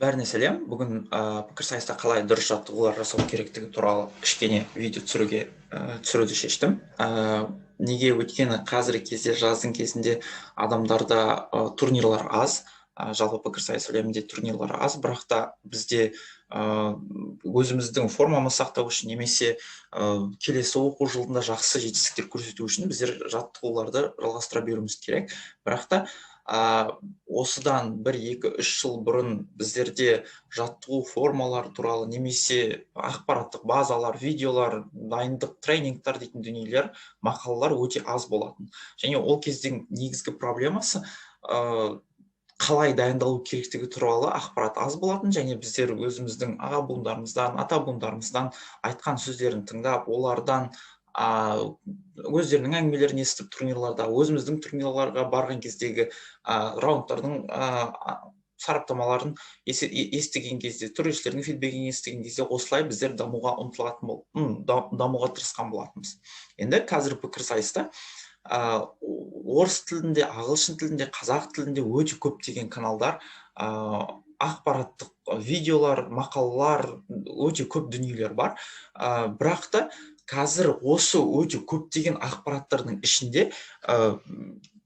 Бәріне сәлем. Бүгін пікірсайыста қалай дұрыс жаттығулар жасау керектігі туралы кішкене видео түсіруді шештім. Неге? Өйткені қазіргі кезде, жаздың кезінде адамдарда турнирлар аз. Жалпы пікірсайыс әлемінде турнирлар аз, бірақ та бізде өзіміздің формамызды сақтау үшін немесе келесі оқу жылында жақсы жетістіктер көрсету үшін біздер жаттығуларды жалғастыра беруіміз керек. Бірақ та осыдан 1, 2, 3 жыл бұрын біздерде жаттығу формалары туралы немесе ақпараттық базалар, видеолар, дайындық тренингтар дейтін дүниелер, мақалалар өте аз болатын. Және ол кездің негізгі проблемасы қалай дайындалу керектігі туралы ақпарат аз болатын. Және біздер өзіміздің аға буындарымыздан, ата буындарымыздан айтқан сөздерін тыңдап, олардан өздерінің әңгімелерін естіп, турнирларда, өзіміздің турнирларға барған кездегі раундтардың сараптамаларын естіген кезде, төрешілердің фидбегін естіген кезде, осылай біздер дамуға ұмтылатын дамуға тырысқан болатынбыз. Енді қазір пікірсайыста орыс тілінде, ағылшын тілінде, қазақ тілінде өте көптеген каналдар, ақпараттық видеолар, мақалалар, өте көп дүниелер бар. Бірақ та қазір осы өте көптеген ақпараттардың ішінде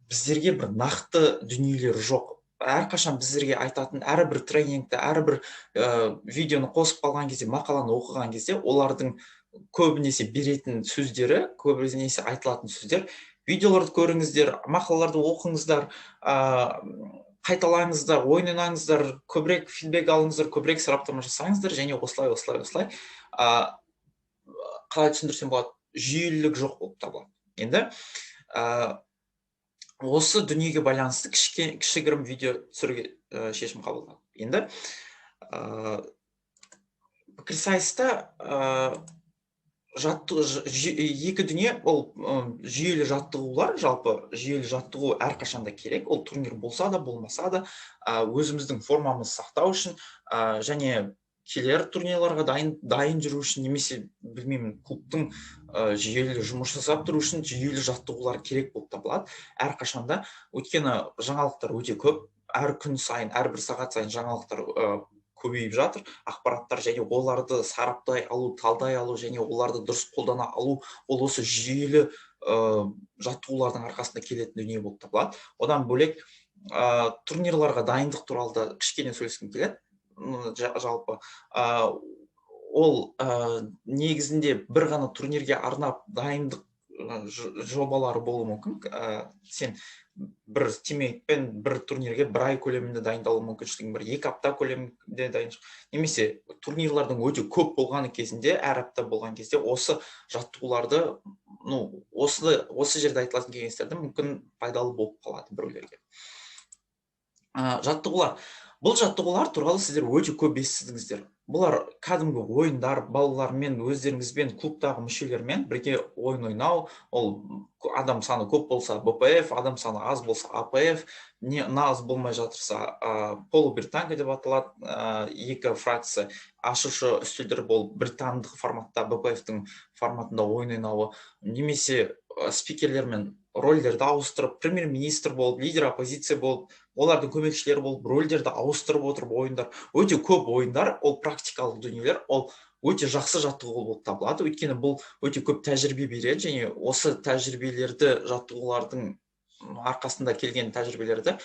біздерге бір нақты дүниелер жоқ. Әрқашан біздерге айтатын әрбір тренингті, әрбір видеоны қосып қалған кезде, мақаланы оқыған кезде, олардың көбінесе беретін сөздері, көбінесе айтылатын сөздер: видеоларды көріңіздер, мақалаларды оқыңыздар, қайталаңыздар, ойын ойнаңыздар, көбірек фидбек алыңыздар, көбірек сараптама жасаңыздар. Және осылай, осылай, осылай, қалай түсіндірсем болады, жүйелілік жоқ болып табылады. Енді осы дүниеге байланысты кішігірім видео түсіруге шешім қабылдадым. Енді пікірсайыста екі дүние: ол жүйелі жаттығулар. Жалпы жүйелі жаттығу әрқашанда керек, ол турнир болса да, болмаса да, өзіміздің формамызды сақтау үшін және келер турнирларға дайын жүру үшін немесе, білмеймін, клубтың жүйелі жұмыс жасап тұру үшін жүйелі жаттығулар керек болып табылады әрқашанда. Өйткені жаңалықтар өте көп, әр күн сайын, әрбір сағат сайын жаңалықтар көбейіп жатыр, ақпараттар. Және оларды сараптай алу, талдай алу және оларды дұрыс қолдана алу — ол осы жүйелі жаттығулардың арқасында келетін дүние болып табылады. Одан бөлек турнирларға дайындық туралы да кішкене сөйлескім келеді. Жалпы ол негізінде бір ғана турнирге арнап дайындық жобалары болуы мүмкін. Сен бір тиммейтпен бір турнирге бір ай көлемінде дайындалу мүмкіншілігің бар, 2 апта көлемінде дайын, немесе турнирлардың өте көп болғаны кезінде, әр апта болған кезде осы жаттығуларды, ну, осы жерде айтылатын кеңестерді мүмкін пайдалы болып қалады біреулерге. Жаттығулар. Бұл жаттығулар туралы сіздер өте көп естідіңіздер. Бұлар кәдімгі ойындар, балалармен, өздеріңізбен, клубтағы мүшелермен бірге ойын ойнау. Ол адам саны көп болса, БПФ, адам саны аз болса, АПФ, не аз болмай жатырса, полубританка деп аталады, екі фракция, ашушы үстелдер болып, британдық форматта, БПФ-тің форматында ойын ойнауы, немесе спикерлермен рольдерді ауыстырып, премьер министр болып, лидер оппозиция болып, олардың көмекшілері болып, рольдерді ауыстырып отырып ойындар. Өте көп ойындар. Ол практикалық дүниелер, ол өте жақсы жаттығу болып табылады, өйткені бұл өте көп тәжірибе береді. Және осы тәжірибелерді, жаттығулардың арқасында келген тәжірибелерді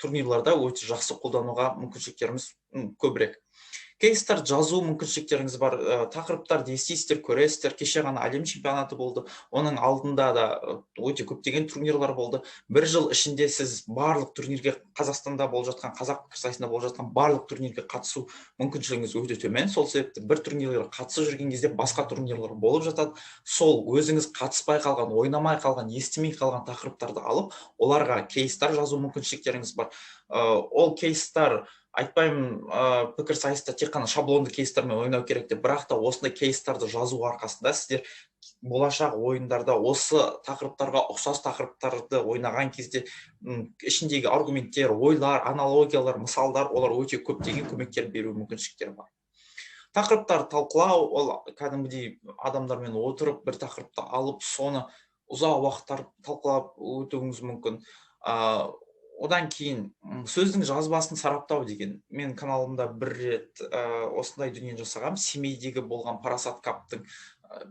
турнирларда өте жақсы қолдануға мүмкіншіліктеріміз көбірек. Кейстар жазу мүмкіншіліктеріңіз бар, тақырыптарды естисіздер, көресіздер. Кеше ғана әлем чемпионаты болды, оның алдында да өте көптеген турнирлар болды. Бір жыл ішінде сіз барлық турнирге, Қазақстанда болып жатқан, қазақ пікірсайысында болып жатқан барлық турнирге қатысу мүмкіншілігіңіз өте төмен. Сол себепті бір турнирлерге қатысып жүрген кезде басқа турнирлар болып жатады. Сол өзіңіз қатыспай қалған, ойнамай қалған, естімей қалған тақырыптарды алып, оларға кейстар жазу мүмкіншіліктеріңіз бар. Ол кейстар, айтпаймын, пікірсайыста тек қана шаблонды кейстармен ойнау керек деп, бірақ та осындай кейстарды жазу арқасында сіздер болашақ ойындарда осы тақырыптарға ұқсас тақырыптарды ойнаған кезде ішіндегі аргументтер, ойлар, аналогиялар, мысалдар, олар өте көптеген көмектер беру мүмкіншіліктері бар. Тақырыптарды талқылау — ол кәдімгідей адамдармен отырып, бір тақырыпты алып, соны ұзақ уақыт талқылап өтуіңіз мүмкін. Одан кейін Сөздің жазбасын сараптау деген мен каналымда бір рет осындай дүниені жасағам. Семейдегі болған Парасат Каптың,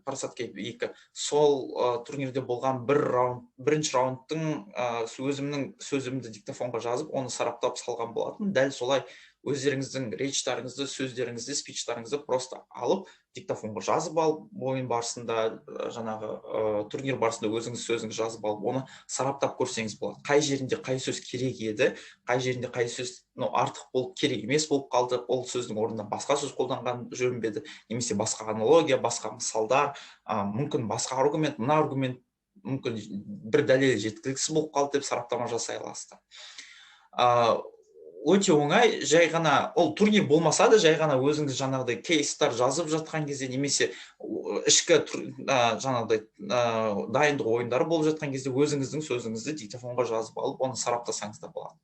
Парасат Кап 2, сол турнирде болған бір раунд, бірінші раундтың өзімнің сөзімді диктофонға жазып, оны сараптап салған болатын. Дәл солай өздеріңіздің речьтарыңызды, сөздеріңізді, спичтарыңызды просто алып, диктофонға жазып алып, ойын барысында, жаңағы турнир барысында өзіңіз сөзіңізді жазып алып, оны сараптап көрсеңіз болады. Қай жерінде қай сөз керек еді, қай жерінде қай сөз, ну, артық болып, керек емес болып қалды, ол сөздің орнына басқа сөз қолданған жөн бе еді, немесе басқа аналогия, басқа мысалдар, мүмкін басқа аргумент, мына аргумент мүмкін бір дәлел жеткіліксіз болып қалды деп сараптама жасай аласыздар. Өте оңай, жай ғана ол турнир болмаса да, жай ғана өзіңіз жаңағыдай кейстар жазып жатқан кезде немесе ішкі жаңағыдай дайындық ойындары болып жатқан кезде өзіңіздің сөзіңізді диктофонға жазып алып, оны сараптасаңыз да болады.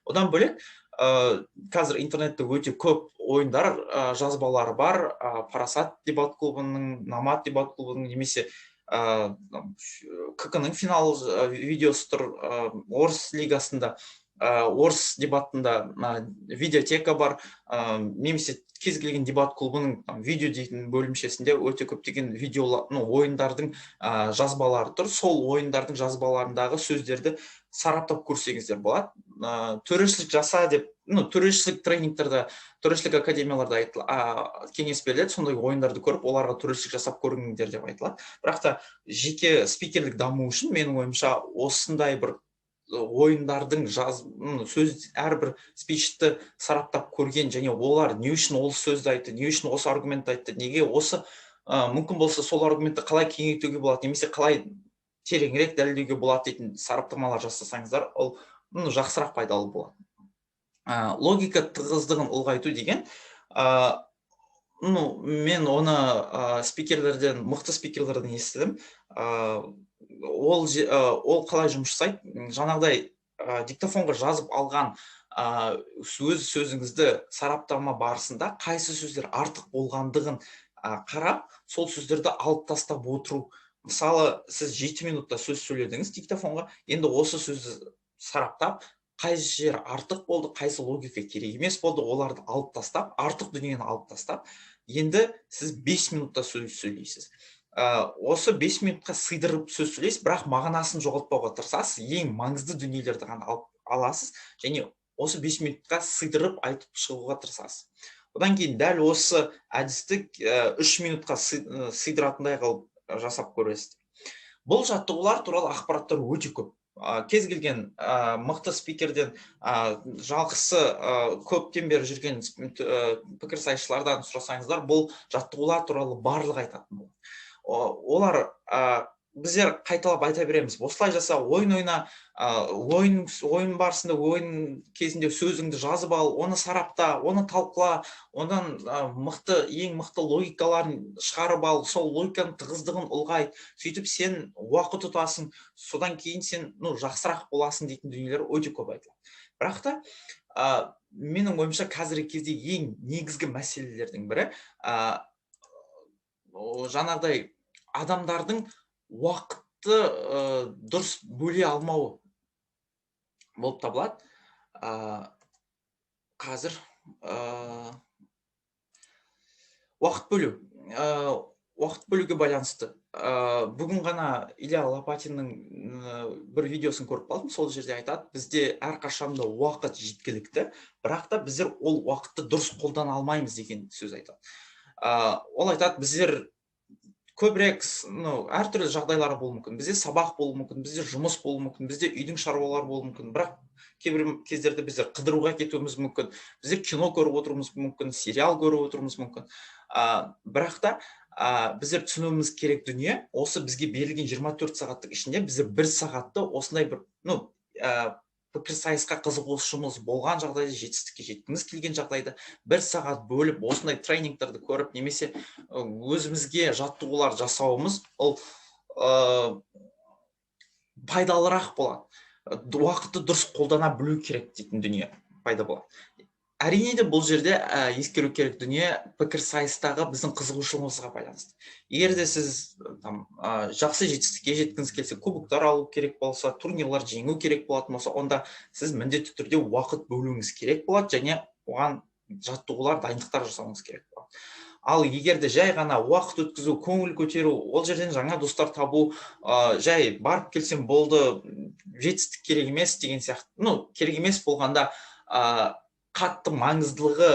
Одан бөлек, қазір интернетте өте көп ойындар жазбалары бар. Парасат дебат клубының, Номад дебат клубының немесе КК-ның финал видеосы тұр, орыс лигасында, орыс дебатында видеотека бар, немесе кез келген дебат клубының там видео дейтін бөлімшесінде өте көптеген видео, ну, ойындардың жазбалары тұр. Сол ойындардың жазбаларындағы сөздерді сараптап көрсеңіздер болады. Төрешілік жаса деп, ну, төрешілік тренингтерде, төрешілік академияларда кеңес беріледі, сондай ойындарды көріп, оларға төрешілік жасап көріңдер деп айтылады. Бірақ та жеке спикерлік даму үшін, менің ойымша, осындай бір ойындардың сөз, әрбір спичті сараптап көрген және олар не үшін ол сөзді айтты, не үшін осы аргументті айтты, неге осы, мүмкін болса, сол аргументті қалай кеңейтуге болады немесе қалай тереңірек дәлелдеуге болады дейтін сараптамалар жасасаңыздар, ол, ну, жақсырақ пайдалы болады. Логика тығыздығын ұлғайту деген, ну, мен оны спикерлерден, мықты спикерлерден естідім. Ол қалай жұмыс жасайды? Жаңағыдай диктофонға жазып алған өз сөзіңізді сараптама барысында қайсы сөздер артық болғандығын қарап, сол сөздерді алып тастап отыру. Мысалы, сіз 7 минутта сөз сөйледіңіз диктофонға, енді осы сөзді сараптап, қай жер артық болды, қайсы логика керек емес болды, оларды алып тастап, артық дүниені алып тастап, енді сіз 5 минутта сөз сөйлейсіз. Осы 5 минутқа сыйдырып сөз сөйлейсіз, бірақ мағынасын жоғалтпауға тырысасыз, ең маңызды дүниелерді ғана алып аласыз және осы 5 минутқа сыйдырып айтып шығуға тырысасыз. Одан кейін дәл осы әдісті 3 минутқа сыйдыратындай қылып жасап көресіз. Бұл жаттығулар туралы ақпараттар өте көп. Кез келген мықты спикерден, жалғысы көптен бері жүрген пікірсайысшылардан сұрасаңыздар, бұл жаттығулар туралы барлығы айтатын болады. Олар, біздер қайталап айта береміз: осылай жаса, ойын ойна, ойын барысында, ойын кезінде сөзіңді жазып ал, оны сарапта, оны талқыла, одан мықты, ең мықты логикаларын шығарып ал, сол логиканың тығыздығын ұлғайт, сөйтіп сен уақыт ұтасың, содан кейін сен, ну, жақсырақ боласың дейтін дүниелер өте көп айтылады. Бірақ та менің ойымша, қазіргі кезде ең негізгі мәселелердің бірі жаңағыдай адамдардың уақытты дұрыс бөле алмауы болып табылады. Қазір уақыт бөлу, уақыт бөлуге байланысты бүгін ғана Илья Лопатиннің бір видеосын көріп қалдым. Сол жерде айтады: бізде әрқашанда уақыт жеткілікті, бірақ та біздер ол уақытты дұрыс қолдана алмаймыз деген сөз айтады. Ол айтады, біздер көбірек, ну, әртүрлі жағдайлар болуы мүмкін, бізде сабақ болуы мүмкін, бізде жұмыс болуы мүмкін, бізде үйдің шаруалары болуы мүмкін, бірақ кейбір кездерде біздер қыдыруға кетуіміз мүмкін, біздер кино көріп отыруымыз мүмкін, сериал көріп отыруымыз мүмкін. Бірақ та біздер түсінуіміз керек дүние: осы бізге берілген 24 сағаттың ішінде біздер бір сағатты осындай бір, ну, пікірсайысқа қызығушымыз болған жағдайда, жетістікке жеткіміз келген жағдайда, бір сағат бөліп, осындай тренингтерді көріп немесе өзімізге жаттығулар жасауымыз, ол пайдалырақ болады. Уақытты дұрыс қолдана білу керек дейтін дүние пайда болады. Әрине де, бұл жерде ескеру керек дүние пікірсайыстағы біздің қызығушылығымызға байланысты. Егер де сіз там жақсы жетістікке жеткіңіз келсе, кубоктар алу керек болса, турнирлар жеңу керек болатын болса, онда сіз міндетті түрде уақыт бөлуіңіз керек болады және оған жаттығулар, дайындықтар жасауыңыз керек болады. Ал егер де жай ғана уақыт өткізу, көңіл көтеру, ол жерден жаңа достар табу, жай барып келсем болды, жетістік керек емес деген сияқты, ну, керек емес болғанда, қатты маңыздылығы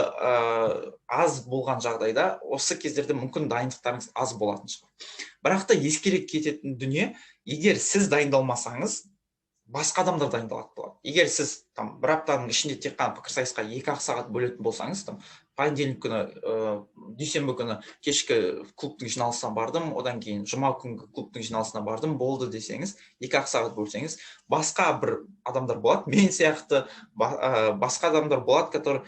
аз болған жағдайда, осы кездерде мүмкін дайындықтарыңыз аз болатын шығар. Бірақ та ескере кететін дүние: егер сіз дайындалмасаңыз, басқа адамдар дайындалатын болады. Егер сіз там бір аптаның ішінде тек қана пікірсайысқа 2-ақ сағат бөлетін болсаңыз, там понедельник күні, дүйсенбі күні кешкі клубтың жиналысына бардым, одан кейін жұма күнгі клубтың жиналысына бардым, болды десеңіз, 2-ақ сағат бөлсеңіз, басқа бір адамдар болады, мен сияқты басқа адамдар болады, который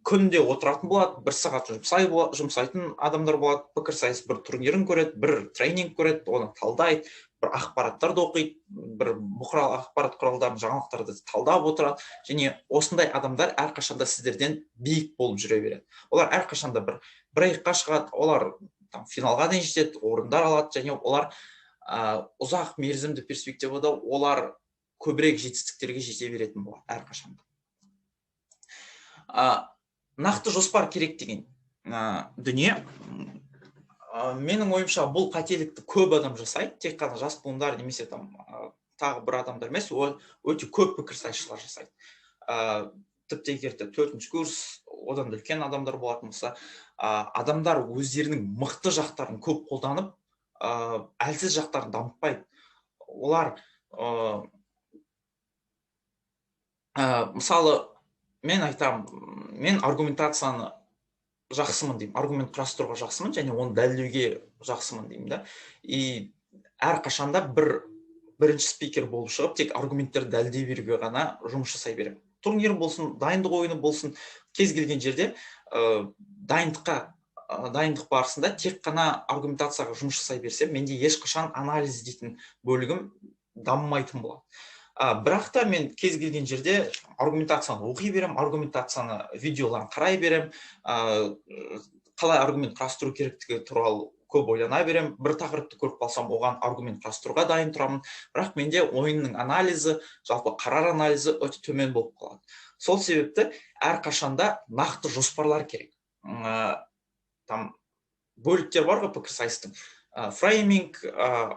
күнде отыратын болады, бір сағат жұмсайтын адамдар болады. Пікірсайыс бір турнирін көреді, бір тренинг көреді, оны талдайды, бір ақпараттарды оқиды, бір бұқаралық ақпарат құралдарын, жаңалықтарды талдап отырады. Және осындай адамдар әрқашанда сіздерден биік болып жүре береді. Олар әрқашанда бір брейкқа шығады, олар там финалға дейін жетеді, орындар алады және олар ұзақ мерзімді перспективада олар көбірек жетістіктерге жете беретін болады әрқашанда. Нақты жоспар керек деген дүние, менің ойымша, бұл қателікті көп адам жасайды. Тек қана жас буындар немесе там тағы бір адамдар емес, өте көп пікірсайысшылар жасайды. Тіпті егер де төртінші курс, одан да үлкен адамдар болатын болса, адамдар өздерінің мықты жақтарын көп қолданып, әлсіз жақтарын дамытпайды. Олар мысалы, мен айтамын, мен аргументацияны жақсымын деймін, аргумент құрастыруға жақсымын және оны дәлелдеуге жақсымын деймін да. И әрқашанда бір бірінші спикер болып шығып, тек аргументтерді дәлелдей беруге ғана жұмыс жасай беремін. Турнир болсын, дайындық ойыны болсын, кез келген жерде дайындық барысында тек қана аргументацияға жұмыс жасай берсем, менде ешқашан анализ дейтін бөлігім дамымайтын болады. Бірақ та мен кез келген жерде аргументацияны оқи беремін, аргументацияны видеоларын қарай беремін, қалай аргумент құрастыру керектігі туралы көп ойлана беремін. Бір тақырыпты көріп қалсам, оған аргумент құрастыруға дайын тұрамын. Бірақ менде ойынның анализі, жалпы қарар анализі өте төмен болып қалады. Сол себепті әрқашанда нақты жоспарлар керек. Там бөліктер бар ғой пікірсайыстың: фрейминг,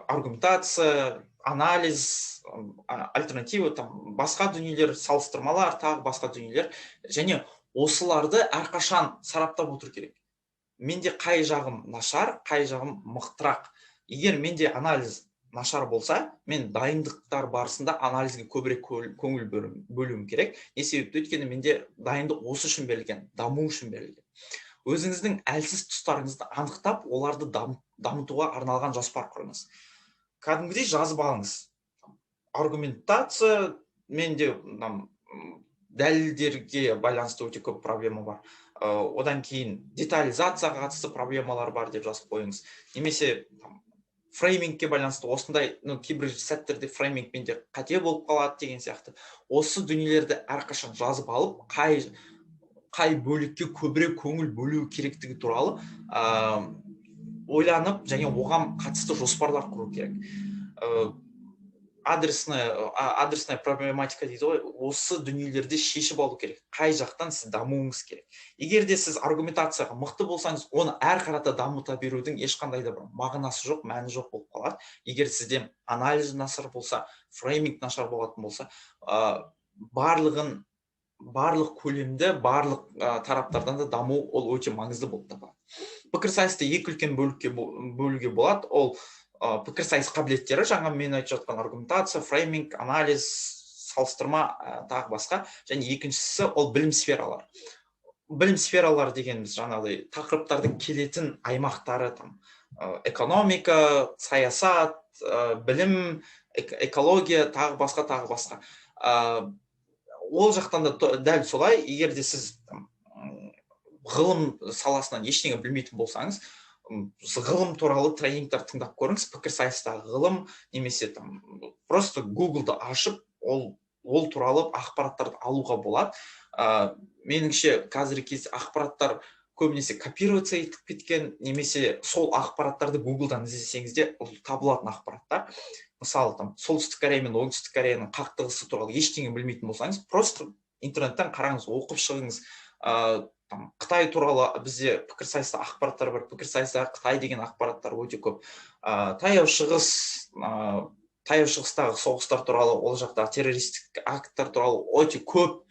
аргументация, анализ, альтернатива, там басқа дүниелер, салыстырмалар, тағы басқа дүниелер. Және осыларды әрқашан сараптап отыру керек: менде қай жағым нашар, қай жағым мықтырақ? Егер менде анализ нашар болса, мен дайындықтар барысында анализге көбірек көңіл бөлуім керек. Не себепті? Өйткені менде дайындық осы үшін берілген, даму үшін берілген. Өзіңіздің әлсіз тұстарыңызды анықтап, оларды дамытуға арналған жоспар құрыңыз. Кәдімгідей жазып алыңыз: аргументация менде там дәлелдерге байланысты өте көп проблема бар, одан кейін детализацияға қатысты проблемалар бар деп жазып қойыңыз. Немесе фреймингке байланысты осындай, ну, кейбір сәттерде фрейминг менде қате болып қалады деген сияқты. Осы дүниелерді әрқашан жазып алып, қай бөлікке көбірек көңіл бөлу керектігі туралы ойланып және оған қатысты жоспарлар құру керек. Адресная проблематика дейді ғой, осы дүниелерді шешіп алу керек, қай жақтан сіз дамуыңыз керек. Егер де сіз аргументацияға мықты болсаңыз, оны әрі қарата дамыта берудің ешқандай да бір мағынасы жоқ, мәні жоқ болып қалады. Егер сізде анализ нашар болса, фрейминг нашар болатын болса, барлығын, барлық көлемді, барлық тараптардан да даму ол өте маңызды болып табылады. Пікірсайысты екі үлкен бөлікке бөлуге болады. Ол пікірсайыс қабілеттері, жаңа мен айтып жатқан аргументация, фрейминг, анализ, салыстырма, тағы басқа. Және екіншісі ол білім сфералары. Білім сфералары дегеніміз жаңағыдай тақырыптардың келетін аймақтары: там экономика, саясат, білім, экология, тағы басқа, тағы басқа. Ол жақтан да дәл солай. Егер де сіз ғылым саласынан ештеңе білмейтін болсаңыз, ғылым туралы тренингтер тыңдап көріңіз, пікірсайыстағы ғылым немесе там просто Гуглды ашып, ол Ол туралы ақпараттарды алуға болады. Меніңше, қазіргі кезде ақпараттар көбінесе копироваться етіп кеткен немесе сол ақпараттарды Гуглдан іздесеңіз де, ол табылатын ақпараттар. Мысалы, там Солтүстік Корея мен Оңтүстік Кореяның қақтығысы туралы ештеңе білмейтін болсаңыз, просто интернеттен қараңыз, оқып шығыңыз. Там Қытай туралы бізде пікірсайыста ақпараттар бар, пікірсайыста Қытай деген ақпараттар өте көп. Таяу Шығыс, Таяу Шығыстағы соғыстар туралы, ол жақтағы террористік акттар туралы өте көп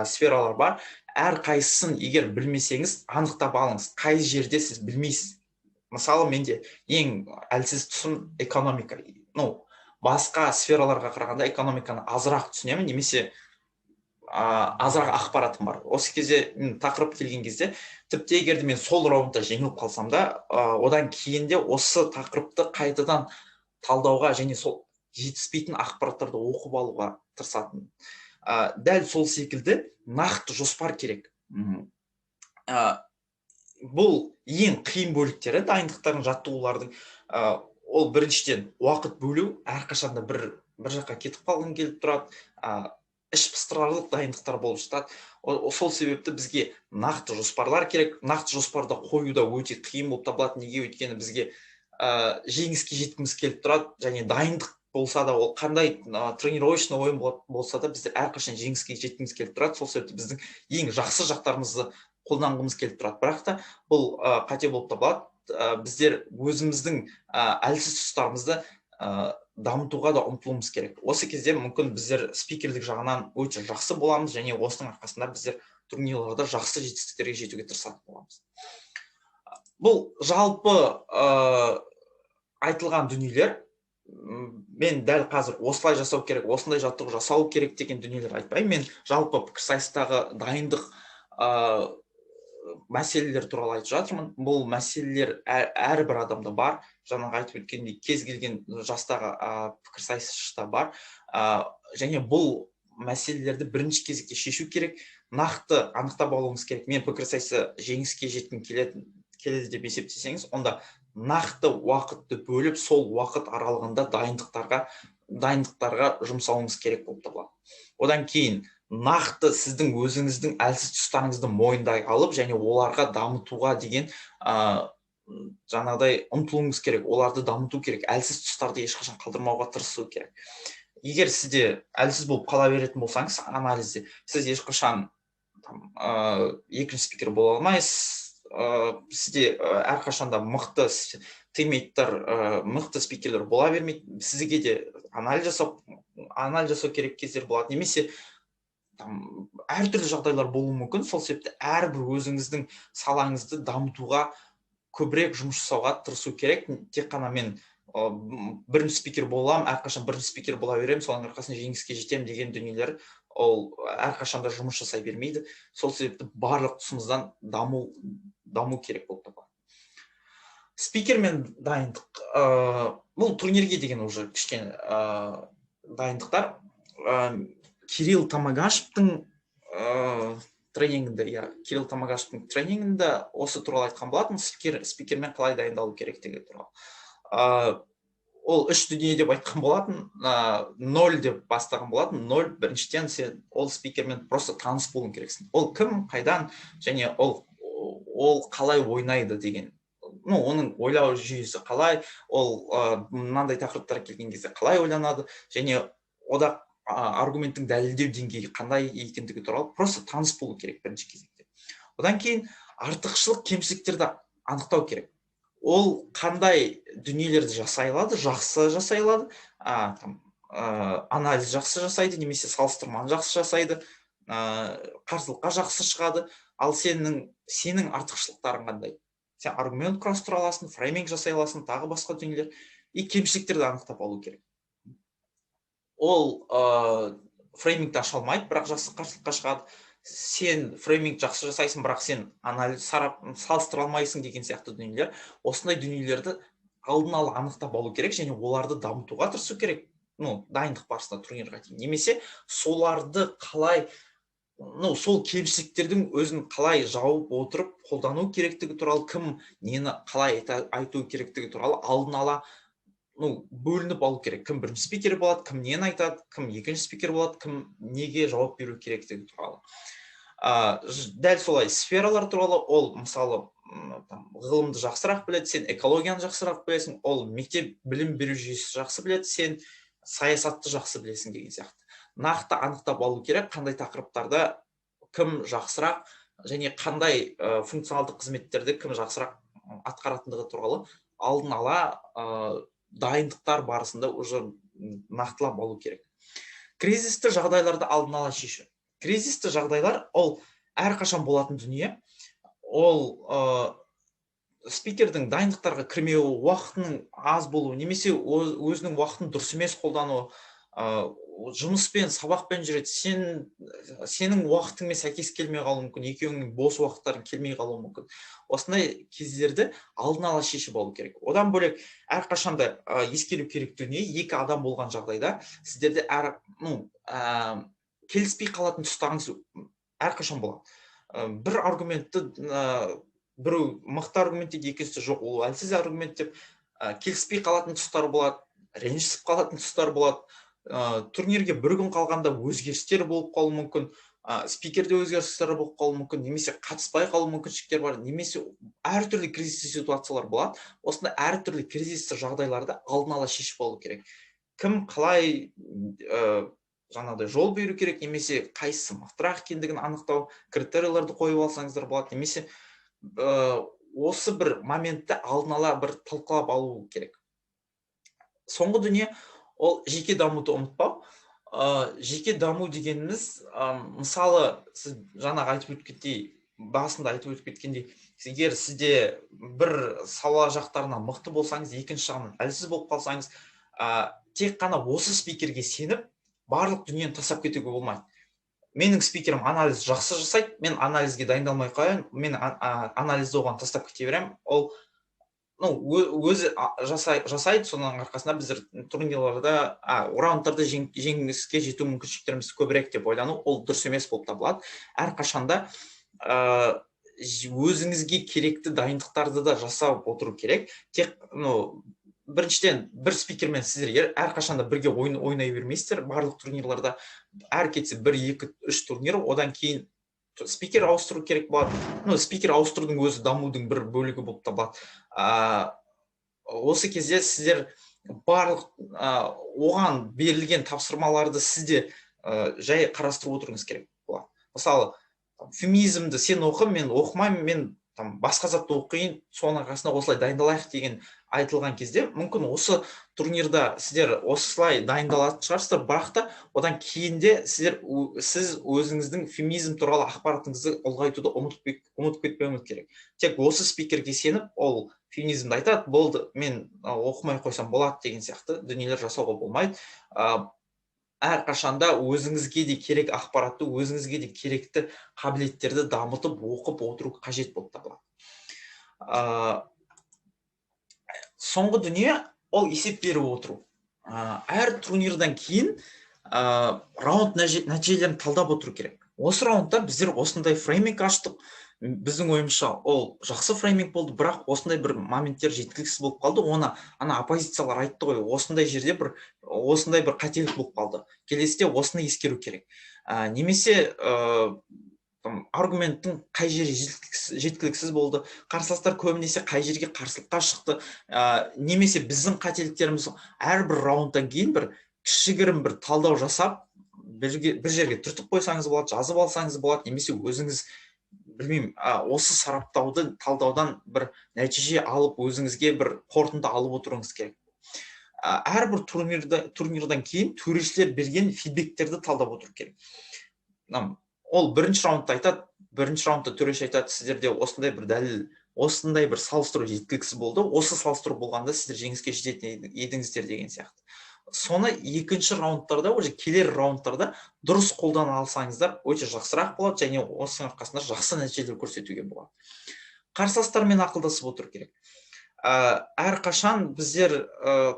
сфералар бар. Әрқайсысын егер білмесеңіз, анықтап алыңыз, қай жерде сіз білмейсіз. Мысалы, менде ең әлсіз тұсым экономика. Ну, басқа сфераларға қарағанда экономиканы азырақ түсінемін немесе азырақ ақпаратым бар. Осы кезде мен тақырып келген кезде, тіпті егер де мен сол раундта жеңіліп қалсам да, одан кейін де осы тақырыпты қайтадан талдауға және сол жетіспейтін ақпараттарды оқып алуға тырысатынмын. Дәл сол секілді нақты жоспар керек. Бұл ең қиын бөліктері дайындықтардың, жаттығулардың. Ол біріншіден, уақыт бөлу. Әрқашанда бір жаққа кетіп қалғың келіп тұрады, іш пыстырарлық дайындықтар болып жатады. Сол себепті бізге нақты жоспарлар керек. Нақты жоспарды қою да өте қиын болып табылады. Неге? Өйткені бізге жеңіске жеткіміз келіп тұрады және дайындық болса да, ол қандай тренировочный ойын болса да, біздер әрқашан жеңіске жеткіміз келіп тұрады. Сол себепті біздің ең жақсы жақтарымызды қолданғымыз келіп тұрады. Бірақ та бұл қате болып табылады. Біздер өзіміздің әлсіз тұстарымызды дамытуға да ұмтылуымыз керек. Осы кезде мүмкін біздер спикерлік жағынан өте жақсы боламыз және осының арқасында біздер турнирларда жақсы жетістіктерге жетуге тырысатын боламыз. Бұл жалпы айтылған дүниелер. Мен дәл қазір осылай жасау керек, осындай жаттығу жасау керек деген дүниелер айтпаймын. Мен жалпы пікірсайыстағы дайындық мәселелер туралы айтып жатырмын. Бұл мәселелер әрбір адамда бар. Жаңағы айтып өткендей, кез келген жастағы пікірсайысшыда бар. Және бұл мәселелерді бірінші кезекте шешу керек, нақты анықтап алуыңыз керек. Мен пікірсайыста жеңіске жеткім келеді деп есептесеңіз, онда нақты уақытты бөліп, сол уақыт аралығында дайындықтарға жұмсауыңыз керек болып табылады. Одан кейін нақты сіздің өзіңіздің әлсіз тұстарыңызды мойындай алып және оларға дамытуға деген жаңағыдай ұмтылуыңыз керек, оларды дамыту керек. Әлсіз тұстарды ешқашан қалдырмауға тырысу керек. Егер сізде әлсіз болып қала беретін болсаңыз анализде, сіз ешқашан там екінші спикер бола алмайсыз. Сізде әрқашанда мықты тиммейттер, мықты спикерлер бола бермейді. Сізге де анализ жасау керек кездер болады немесе там әртүрлі жағдайлар болуы мүмкін. Сол себепті әрбір өзіңіздің салаңызды дамытуға көбірек жұмыс жасауға тырысу керек. Тек қана мен бірінші спикер боламын, әрқашан бірінші спикер бола беремін, соның арқасында жеңіске жетемін деген дүниелер ол әрқашанда жұмыс жасай бермейді. Сол себепті барлық тұсымыздан даму керек болып табылады. Спикермен дайындық, бұл турнирге деген уже кішкене дайындықтар. Кирилл Тамагашевтың тренингінде, иә, Кирилл Тамагашевтың тренингінде осы туралы айтқан болатын, спикермен қалай дайындалу керектігі туралы. Ол үш дүние деп айтқан болатын, ноль деп бастаған болатын. Ноль, біріншіден, сен ол спикермен просто таныс болуың керексің: ол кім, қайдан және ол қалай ойнайды деген, ну, оның ойлау жүйесі қалай, ол мынандай тақырыптар келген кезде қалай ойланады және ода аргументтің дәлелдеу деңгейі қандай екендігі туралы просто таныс болу керек бірінші кезекте. Одан кейін артықшылық, кемшіліктерді анықтау керек. Ол қандай дүниелерді жасай алады, жақсы жасай алады, там, анализ жақсы жасайды немесе салыстырманы жақсы жасайды, қарсылыққа жақсы шығады. Ал сенің артықшылықтарың қандай? Сен аргумент құрастыра аласың, фрейминг жасай аласың, тағы басқа дүниелер. И кемшіліктерді анықтап алу керек. Ол фреймингті аша алмайды, бірақ жақсы қарсылыққа шығады. Сен фрейминг жақсы жасайсың, бірақ сен анализ, сарап, салыстыра алмайсың деген сияқты дүниелер. Осындай дүниелерді алдын ала анықтап алу керек және оларды дамытуға тырысу керек, ну, дайындық барысында, турнирға дейін, немесе соларды қалай, ну, сол кемшіліктердің өзін қалай жауып отырып қолдану керектігі туралы, кім нені қалай айту керектігі туралы алдын ала. ну, бөлініп алу керек. Кім бірінші спикер болады, кім нені айтады, кім екінші спикер болады, кім неге жауап беру керектігі туралы. Дәл солай сфералар туралы. Ол, мысалы, там, ғылымды жақсырақ біледі, сен экологияны жақсырақ білесің, ол мектеп білім беру жүйесі жақсы біледі, сен саясатты жақсы білесің деген сияқты. Нақты анықтап алу керек, қандай тақырыптарда кім жақсырақ және қандай функционалдық қызметтерді кім жақсырақ атқаратындығы туралы алдын ала дайындықтар барысында уже нақтылап алу керек. Кризисті жағдайларды алдын ала шешу. Кризисті жағдайлар ол әрқашан болатын дүние. Ол спикердің дайындықтарға кірмеуі, уақытының аз болуы немесе өзінің уақытын дұрыс емес қолдануы, жұмыспен, сабақпен жүреді, сенің уақытыңмен сәйкес келмей қалуы мүмкін, екеуіңнің бос уақыттарың келмей қалуы мүмкін. Осындай кездерді алдын ала шешіп алу керек. Одан бөлек, әрқашанда ескеру керек дүние: екі адам болған жағдайда сіздерде әр, ну, келіспей қалатын тұстарыңыз әрқашан болады. Бір аргументті біреу мықты аргумент дейді, екіншісі жоқ, ол әлсіз аргумент деп келіспей қалатын тұстар болады, ренжісіп қалатын тұстар болады. Турнирге бір күн қалғанда өзгерістер болып қалуы мүмкін, спикерде өзгерістер болып қалуы мүмкін немесе қатыспай қалу мүмкіншіліктер бар, немесе әртүрлі кризисті ситуациялар болады. Осындай әртүрлі кризисті жағдайларды алдын ала шешіп алу керек: кім қалай жаңағыдай жол беру керек немесе қайсысы мықтырақ екендігін анықтау, критерийлерді қойып алсаңыздар болады немесе осы бір моментті алдын ала бір талқылап алу керек. Соңғы дүние ол жеке дамуды ұмытпау. Жеке даму дегеніміз, мысалы, сіз жаңағы айтып өткендей, басында айтып өтіп кеткендей, егер сізде бір сала жақтарынан мықты болсаңыз, екінші жағынан әлсіз болып қалсаңыз, тек қана осы спикерге сеніп, барлық дүниені тастап кетуге болмайды. Менің спикерім анализ жақсы жасайды, мен анализге дайындалмай қояйын, мен анализді оған тастап кете беремін, ол, ну, өзі жасайды, соның арқасында біздер турнирларда, раундтарда жеңіске жету мүмкіншіліктеріміз көбірек деп ойлану ол дұрыс емес болып табылады. Әрқашанда өзіңізге керекті дайындықтарды да жасап отыру керек. Тек, ну, біріншіден, бір спикермен сіздер әрқашанда бірге ойын ойнай бермейсіздер барлық турнирларда. Әр кетсе бір, екі, үш турнир, одан кейін спикер ауыстыру керек болады. Ну, спикер ауыстырудың өзі дамудың бір бөлігі болып табылады. Осы кезде сіздер барлық оған берілген тапсырмаларды сізде жай қарастырып отыруыңыз керек болады. Мысалы, феминизмді сен оқы, мен оқымаймын, мен там басқа затты оқиын, соның арқасында осылай дайындалайық деген айтылған кезде, мүмкін, осы турнирда сіздер осылай дайындалатын шығарсыздар, бірақ та одан кейін де сіз өзіңіздің феминизм туралы ақпаратыңызды ұлғайтуды ұмытып кетпеуіңіз керек. Тек осы спикерге сеніп, ол феминизмді айтады, болды, мен оқымай қойсам болады деген сияқты дүниелер жасауға болмайды. Әрқашанда өзіңізге де керек ақпаратты, өзіңізге де керекті қабілеттерді дамытып, оқып отыру қажет болып табылады. Соңғы дүние ол есеп беріп отыру. Әр турнирдан кейін раунд нәтижелерін талдап отыру керек. Осы раундта біздер осындай фрейминг аштық, біздің ойымызша, ол жақсы фрейминг болды, бірақ осындай бір моменттер жеткіліксіз болып қалды, оны ана оппозициялар айтты ғой, осындай жерде бір осындай бір қателік болып қалды, келесіде осыны ескеру керек. Немесе там, аргументтің қай жері жеткіліксіз болды, қарсыластар көбінесе қай жерге қарсылыққа шықты, немесе біздің қателіктеріміз. Әрбір раундтан кейін бір кішігірім бір талдау жасап, бір жерге түртіп қойсаңыз болады, жазып алсаңыз болады немесе өзіңіз, білмеймін, осы сараптауды, талдаудан бір нәтиже алып, өзіңізге бір қорытынды алып отыруыңыз керек. Әрбір турнирдан кейін төрешілер берген фидбектерді талдап отыру керек. Ол бірінші раундта айтады, бірінші раундта төреші айтады: сіздерде осындай бір дәлел, осындай бір салыстыру жеткіліксіз болды, осы салыстыру болғанда, сіздер жеңіске жететін едіңіздер деген сияқты. Соны екінші раундтарда, уже келер раундтарда дұрыс қолдана алсаңыздар, өте жақсырақ болады және осының арқасында жақсы нәтижелер көрсетуге болады. Қарсыластармен ақылдасып отыру керек. Әрқашан біздер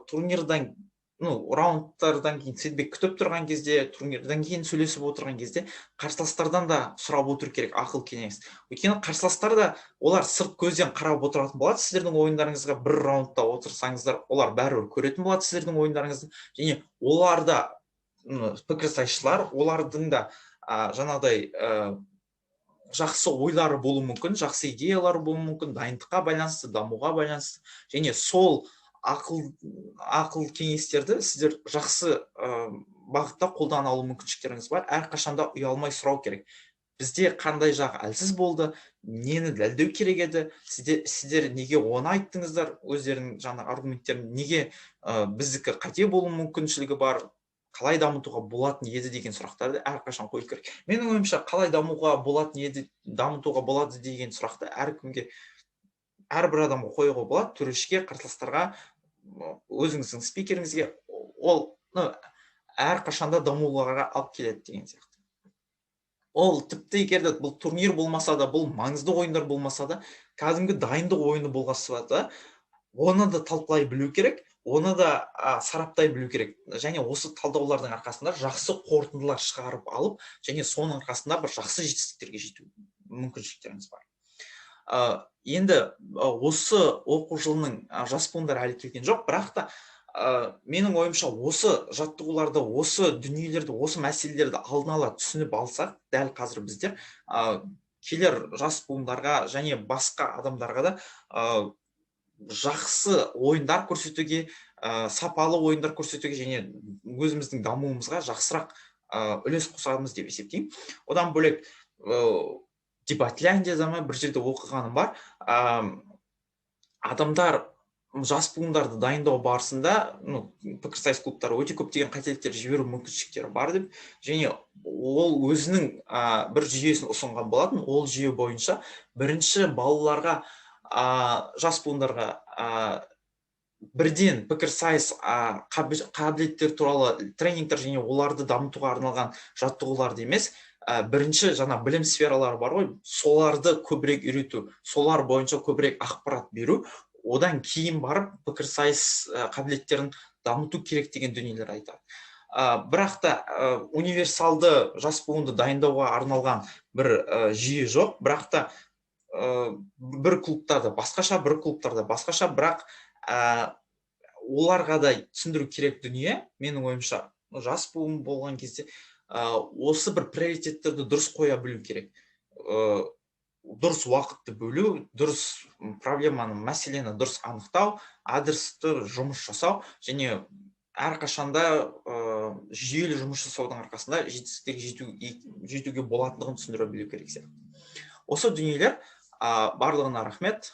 турнирдан Ну, раундтардан кейін фидбек күтіп тұрған кезде, турнирден кейін сөйлесіп отырған кезде қарсыластардан да сұрап отыру керек ақыл кеңес. Өйткені қарсыластар да, олар сырт көзден қарап отыратын болады сіздердің ойындарыңызға. Бір раундта отырсаңыздар, олар бәрібір көретін болады сіздердің ойындарыңызды. Және олар да пікірсайысшылар, олардың да жаңағыдай жақсы ойлары болуы мүмкін, жақсы идеялары болуы мүмкін дайындыққа байланысты, дамуға байланысты. Және сол ақыл кеңестерді сіздер жақсы бағытта қолдана алу мүмкіншіліктеріңіз бар. Әрқашанда ұялмай сұрау керек: бізде қандай жағы әлсіз болды, нені дәлдеу керек еді, сіздер неге оны айттыңыздар, өздерінің жаңа аргументтерін, неге біздікі қате болу мүмкіншілігі бар, қалай дамытуға болатын еді деген сұрақтарды әрқашан қою керек. Менің ойымша, қалай дамуға болатын еді, дамытуға болады деген сұрақты әркімге, әрбір адамға қоюға болады: төрешіге, қарсыластарға, өзіңіздің спикеріңізге. Ол, ну, әрқашанда дамуларға алып келеді деген сияқты. Ол тіпті егер де бұл турнир болмаса да, бұл маңызды ойындар болмаса да, кәдімгі дайындық ойыны болғасы да, оны да талқылай білу керек, оны да сараптай білу керек. Және осы талдаулардың арқасында жақсы қорытындылар шығарып алып, және соның арқасында бір жақсы жетістіктерге жету мүмкіншіліктеріңіз бар. Енді осы оқу жылының жас буындары әлі келген жоқ, бірақ та менің ойымша, осы жаттығуларды, осы дүниелерді, осы мәселелерді алдын ала түсініп алсақ, дәл қазір біздер келер жас буындарға және басқа адамдарға да жақсы ойындар көрсетуге, сапалы ойындар көрсетуге және өзіміздің дамуымызға жақсырақ үлес қосамыз деп есептеймін. Одан бөлек, Дебатляндияда ма, бір жерде оқығаным бар, адамдар жас буындарды дайындау барысында, ну, пікірсайыс клубтары өте көптеген қателіктер жіберу мүмкіншіліктері бар деп. Және ол өзінің бір жүйесін ұсынған болатын. Ол жүйе бойынша бірінші балаларға, жас буындарға бірден пікірсайыс қабілеттер туралы тренингтер және оларды дамытуға арналған жаттығуларды емес, бірінші жаңа білім сфералары бар ғой, соларды көбірек үйрету, солар бойынша көбірек ақпарат беру, одан кейін барып пікірсайыс қабілеттерін дамыту керек деген дүниелер айтады. Бірақ та универсалды жас буынды дайындауға арналған бір жүйе жоқ. Бірақ та бір клубтарда басқаша, бір клубтарда басқаша. Бірақ оларға да түсіндіру керек дүние, менің ойымша, жас буын болған кезде осы бір приоритеттерді дұрыс қоя білу керек, дұрыс уақытты бөлу, дұрыс проблеманы, мәселені дұрыс анықтау, адресті жұмыс жасау және әрқашанда жүйелі жұмыс жасаудың арқасында жетістіктерге жетуге болатындығын түсіндіре білу керек сияқты осы дүниелер. Барлығына рахмет.